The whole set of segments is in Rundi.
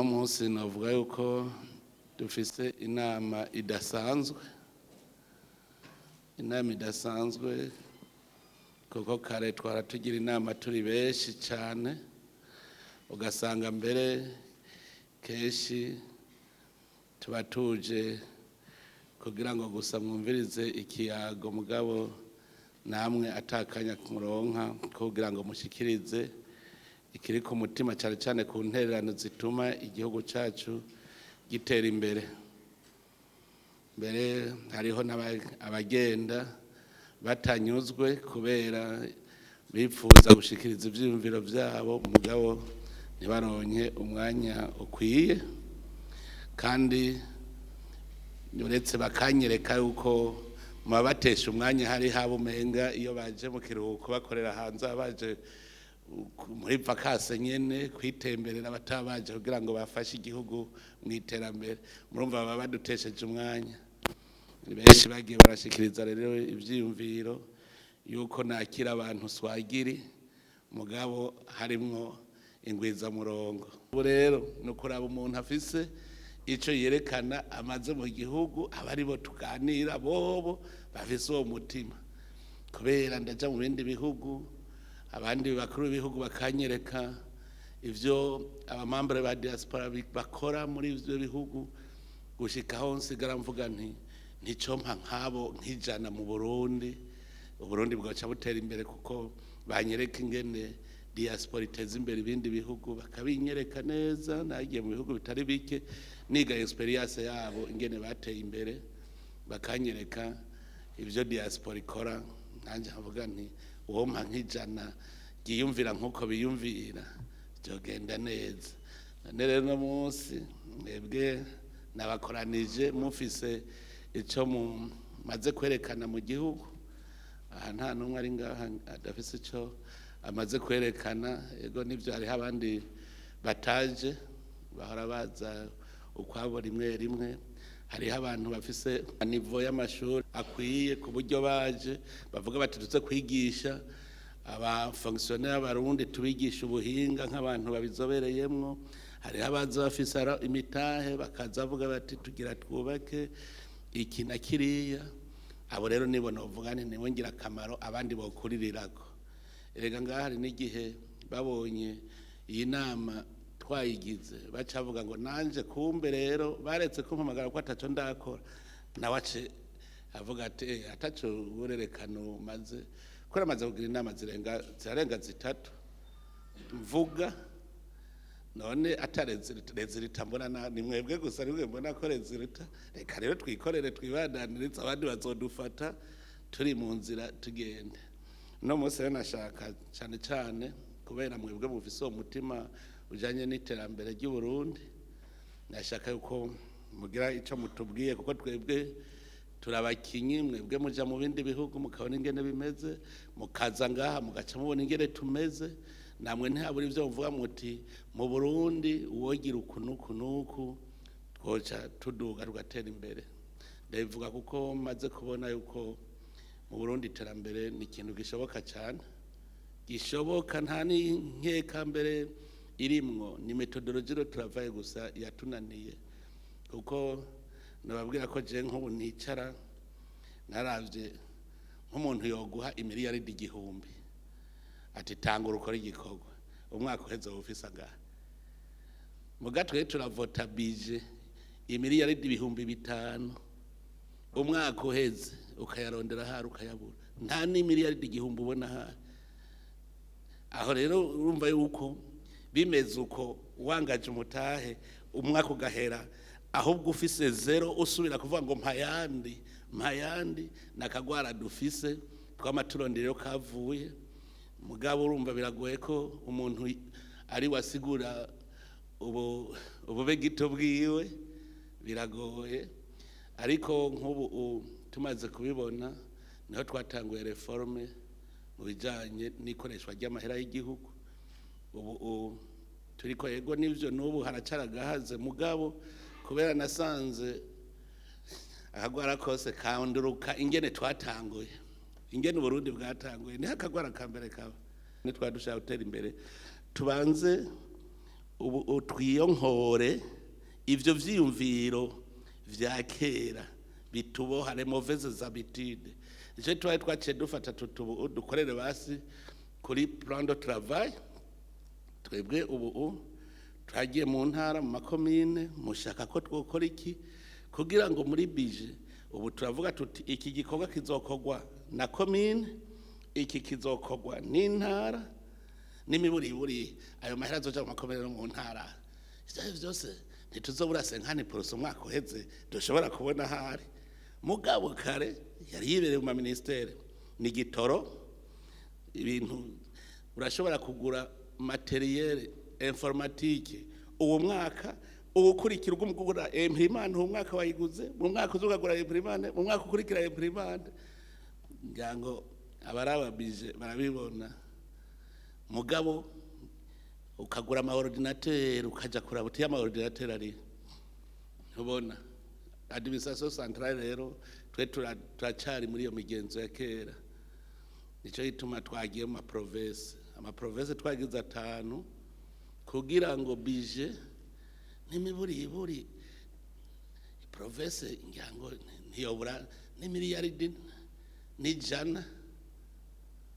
Uno munsi navuga yuko dufise inama idasanzwe, inama idasanzwe kuko kare twara tugira inama turi benshi cyane, ugasanga mbere kenshi tuba tuje kugira ngo gusa mwumvirize ikiyago, mugabo namwe atakanya muronka kugira ngo mushikirize ikiri ku mutima, cyane cyane ku ntererano zituma igihugu cyacu gitera imbere. Mbere hariho abagenda batanyuzwe kubera bipfuza gushikiriza ivyiyumviro vyabo, mugabo ntibaronke umwanya ukwiye. Kandi uretse bakanyereka yuko mubabatesha umwanya, hari habo umenga iyo baje mu kiruhuko bakorera hanze, baje muri vacances nyene kwitemberera, batabaje kugira ngo bafashe igihugu mu iterambere. Murumva baba badutesheje umwanya. Benshi bagiye barashikiriza rero ivyiyumviro yuko nakira abantu swagiri, mugabo harimwo ingwizamurongo. Ubu rero ni ukuraba umuntu afise ico yerekana amaze mu gihugu, aba aribo tuganira, bobo bafise uwo mutima. Kubera ndaja mu bindi bihugu, abandi bakuru b'ibihugu bakanyereka ivyo aba membres ba diaspora bakora muri ivyo bihugu, gushikaho nsigara mvuga nti nticompa nk'abo nk'ijana mu Burundi, Uburundi bwaca butera imbere, kuko banyereka ingene diaspora iteza imbere ibindi bihugu, bakabinyereka neza. Nagiye mu bihugu bitari bike niga expérience yabo, ingene bateye imbere, bakanyereka ivyo diaspora ikora. Nanjye nkavuga nti uwompa nk'ijana ryiyumvira nk'uko biyumvira, byogenda neza. None rero uno munsi mwebwe nabakoranije mufise ico mumaze kwerekana mu gihugu. Aha nta n'umwe ari ngaha adafise ico amaze kwerekana. Ego nivyo, hariho abandi bataje bahora baza ukwabo rimwe rimwe. Hariho abantu bafise niveau y'amashuri akwiye, ku buryo baje bavuga bati tuze kwigisha aba fonctionnaires b'Abarundi, tubigisha ubuhinga nk'abantu babizobereyemwo. Hariho abaza bafise imitahe, bakaza bavuga bati tugira twubake iki na kiriya. Abo rero nibo novuga nti nibo ngirakamaro, abandi bokuririrako. Erega ngaha hari n'igihe babonye iyi nama twayigize, baca bavuga ngo nanje kumbe rero baretse kumpamagara ko ataco ndakora. Nawe ace avuga ati "Eh, ataco urerekano maze ko amaze kugira inama zirenga, zirarenga zitatu." Mvuga none ata résultat mbona ni mwebwe gusa nimwe mbona ko résultat. Reka rero twikorere, twibandanirize, abandi bazodufata turi mu nzira tugende. No munsi rero nashaka cyane cyane kubera mwebwe mufise uwo mutima ujanye n'iterambere ry'u Burundi, nashaka yuko mugira ico mutubwiye, kuko twebwe turabakinyi. Mwebwe muja mu bindi bihugu mukabona ingene bimeze, mukaza ngaha mugaca mubona ingene tumeze. Namwe ntihabura ivyo muvuga muti mu Burundi uwogira uku n'uku n'uku, twoca tuduga tugatera imbere. Ndabivuga kuko maze kubona yuko mu Burundi iterambere ni ikintu gishoboka cyane, gishoboka, nta n'inkeka mbere irimwo. Ni méthodologie de travail gusa yatunaniye, kuko nababwira ko je nk'ubu nicara naravye nk'umuntu yoguha imiliyaridi 1000 ati tangura ukora igikorwa, umwaka uheze wufise angahe? Muga twe turavota budget imiliyaridi 5000, umwaka uheze ukayarondera ahari ukayabura, nta n'imiliyaridi 1000 ubona ahari. Aho rero urumva yuko bimeze uko, wangaje umutahe, umwaka ugahera ahubwo ufise zéro, usubira kuvuga ngo mpayandi, mpayandi. Nakagwara dufise twama turondera iyo kavuye. Mugabo urumva biragoye ko umuntu ari wasigura ubu ubube gito bwiwe, biragoye. Ariko nk'ubu tumaze kubibona, niho twatanguye réforme mu bijanye n'ikoreshwa ry'amahera y'igihugu. Ubu turiko, yego nivyo, n'ubu haracaragahaze, mugabo kubera nasanze akagwara kose kanduruka ingene twatanguye, ingene Uburundi bwatanguye, niho akagwara ka mbere kaba. Nitwa dushaka gutera imbere, tubanze Ubu twiyonkore ivyo vyiyumviro vya kera bituboha, les mauvaises habitudes. Nico twari twaciye dufata tutubu dukorere basi kuri plan de travail. Twebwe ubu twagiye mu ntara, mu makomine, mushaka ko twokora iki kugira ngo muri budget. Ubu turavuga tuti iki gikorwa kizokorwa na komine, iki kizokorwa n'intara, n'imiburiburi ayo mahera azoja mu makomine no mu ntara. Ivyo vyose ntituzobura 50% umwaka uheze dushobora kubona ahari. Mugabo kare yari yibereye mu maministere ni gitoro. Ibintu urashobora kugura matériel informatique uwo mwaka, uwukurikira ugura imprimante, uwo mwaka wayiguze, mu mwaka uza ukagura imprimante, mu mwaka ukurikira imprimante. Ngira ngo abaraba budget barabibona. Mugabo ukagura ama ordinateur, ukaja kuraba uti ama ordinateur ari, ntubona. Administration centrale rero twe turacari muri iyo migenzo ya kera. Nico gituma twagiye mu maprovinces. Amaprovinces twagize atanu kugira ngo budget n'imiburiburi province ngira ngo ntiyobura n'imiliyaridi n'ijana.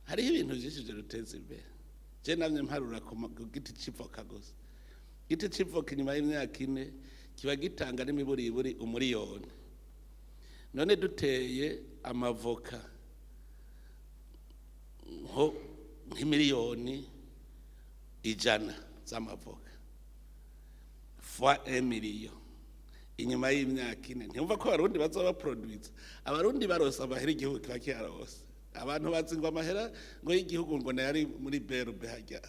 Hariho ibintu byinshi byo duteza imbere. Je namye mparura ku giti c'ivoka gusa. Igiti c'ivoka inyuma y'imyaka 4 kiba gitanga n'imiburiburi 1 miliyoni. None duteye amavoka nko nk'imiliyoni 100 z'amavoka fois 1 million inyuma y'imyaka 4, ntiyumva ko Abarundi bazoba baproduiza. Abarundi barose amahera, igihugu kiba kiyarose. Abantu bazi ngo amahera ngo y'igihugu ngo nayo ari muri BRB, hajya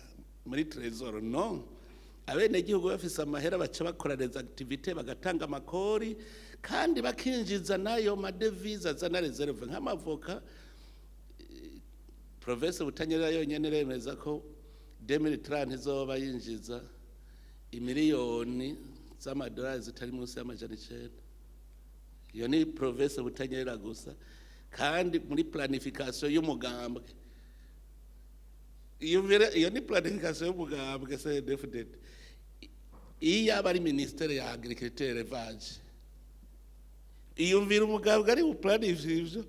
muri trésor. No abenegihugu bafise amahera baca bakora les activités, bagatanga amakori kandi bakinjiza nayo madevises, azana réserve. Nk'amavoka, province Butanyerera yonyene iremeza ko 2030 izoba yinjiza imiliyoni z'amadolari zitari munsi y'900. Iyo ni province Butanyerera gusa. Kandi muri planification y'umugambwe iyo iyo ni planification y'umugambwe CNDD-FDD. Iyo yaba ari ministère ya agriculture, élevage, iyumvira umugambwe ari buplanifie ivyo.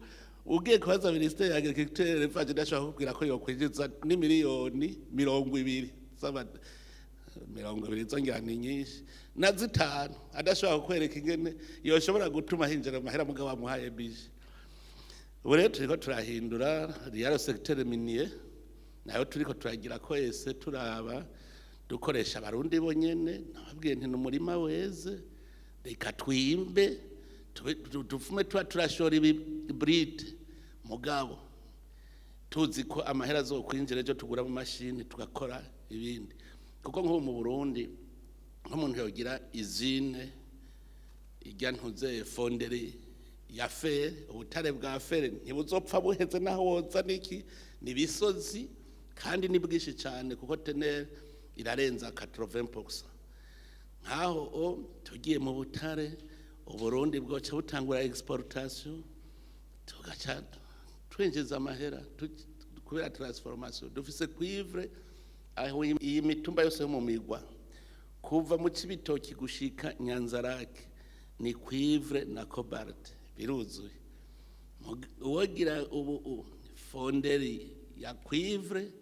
Ugiye kubaza ministère ya agriculture, élevage, ndashobora kukubwira ko yokwinjiza n'imiliyoni 20 z'ama 20 zo ngira ni nyinshi, na 5 adashobora kukwereka ingene yoshobora gutuma hinjira amahera. Mugabo bamuhaye budget. Ubu rero turiko turahindura riyaro secteur minier, nayo turiko turagira ko ese turaba dukoresha Abarundi bonyene. Nababwiye nti n'umurima weze, reka twimbe, tufume tuba turashora ibi brut. Mugabo tuzi ko amahera azokwinjira ejo tugura mu mashini, tugakora ibindi. Kuko nk'ubu mu Burundi, nk'umuntu yogira usine ijya ntuze fonderie ya fer, ubutare bwa fer ntibuzopfa buheze naho woza niki. Ni bisozi kandi ni bwinshi cyane, kuko teneur irarenza 80%. Nkaho o tugiye mu butare, Uburundi bwoca butangura exportation, tugaca twinjiza amahera kubera transformation. Dufise cuivre aho iyi mitumba yose yo mu migwa kuva mu Cibitoki gushika Nyanzarake ni cuivre na cobalt, biruzuye. Uwogira ubu fonderie ya cuivre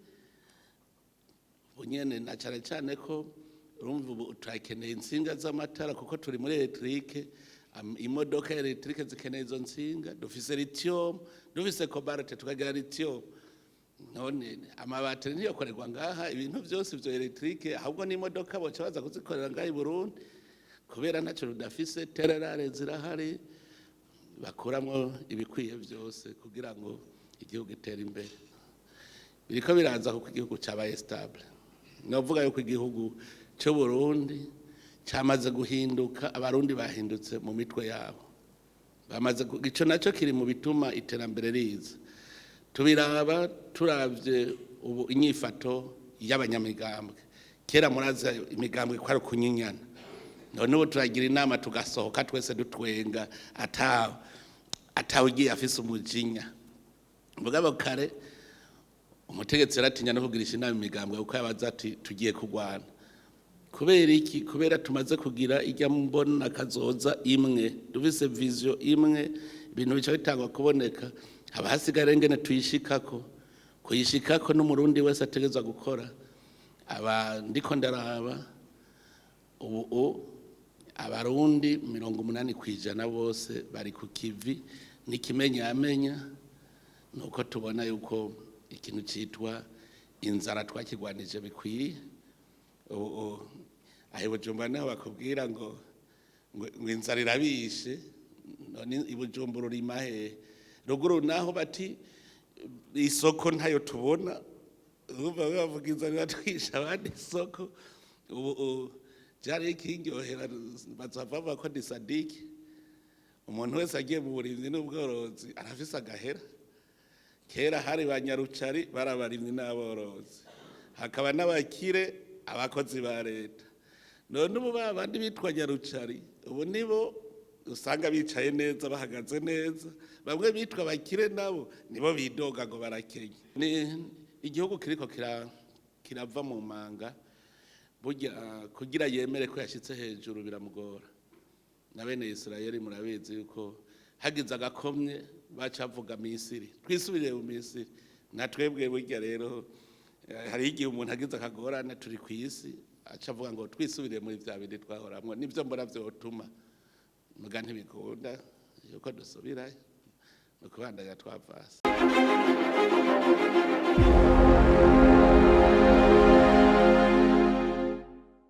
unyene, na cyane cyane ko urumva ubu turakeneye insinga z'amatara kuko turi muri électrique, imodoka électrique zikeneye izo nsinga. Dufise lithium, dufise cobalt, tukagira lithium. None amabati ntiyokorerwa ngaha? Ibintu byose ivyo électrique, ahubwo n'imodoka boca baza kuzikorera ngaha i Burundi, kubera ntacyo rudafise. Terres rares zirahari, bakuramwo ibikwiye byose kugira ngo igihugu gitere imbere. Biriko biraza kuko igihugu cabaye stable. Novuga yuko igihugu cy'u Burundi cyamaze guhinduka. Abarundi bahindutse mu mitwe yabo, bamaze ico naco kiri mu bituma iterambere riza. Tubiraba turavye ubu inyifato y'abanyamigambwe. Kera murazi imigambwe ko ari kunyinyana. None ubu turagira inama tugasohoka twese dutwenga, atawe ugiye afise umujinya. Mugabo kare umutegetsi yaratinya no kugirisha inama imigambwe, kuko yabaza ati tugiye kurwana. Kubera iki? Kubera tumaze kugira ijya mbona kazoza imwe, dufise vision imwe, ibintu bica bitangwa kuboneka. Haba hasigaye ingene tuyishikako. Kuyishikako n'Umurundi wese ategerezwa gukora. Aba ndiko ndaraba ubu, Abarundi 80% bose bari ku kivi. N'ikimenyamenya nuko tubona yuko ikintu citwa inzara twakigwanije bikwiye. Ubu aho i Bujumbura niho bakubwira ngo inzara irabishe. None i Bujumbura urima hehe? Ruguru naho bati isoko ntayo tubona. Urumva bavuga inzara iratwishe, abandi isoko. Ubu byari ikindyohera, bazava bavuga ko ndi sadiki. Umuntu wese agiye mu burimyi n'ubworozi arafise agahera. Kera hari ba nyarucari, bari abarimyi n'aborozi, hakaba n'abakire, abakozi ba leta. None ubu ba bandi bitwa nyarucari ubu nibo usanga bicaye neza, bahagaze neza. Bamwe bitwa abakire nabo nibo bidoga ngo barakenye. Ni igihugu kiriko kirava mu manga. Burya kugira yemere ko yashitse hejuru biramugora. Na bene Isirayeli murabizi yuko hagize agakomye baca bavuga Misiri, twisubire mu Misiri. Na twebwe burya rero hari igihe umuntu agize akagorane turi ku isi aca avuga ngo twisubire muri vya bindi twahoramwo. Nivyo mbona vyotuma muga ntibikunda yuko dusubirayo, ni ukubandanya twavasa.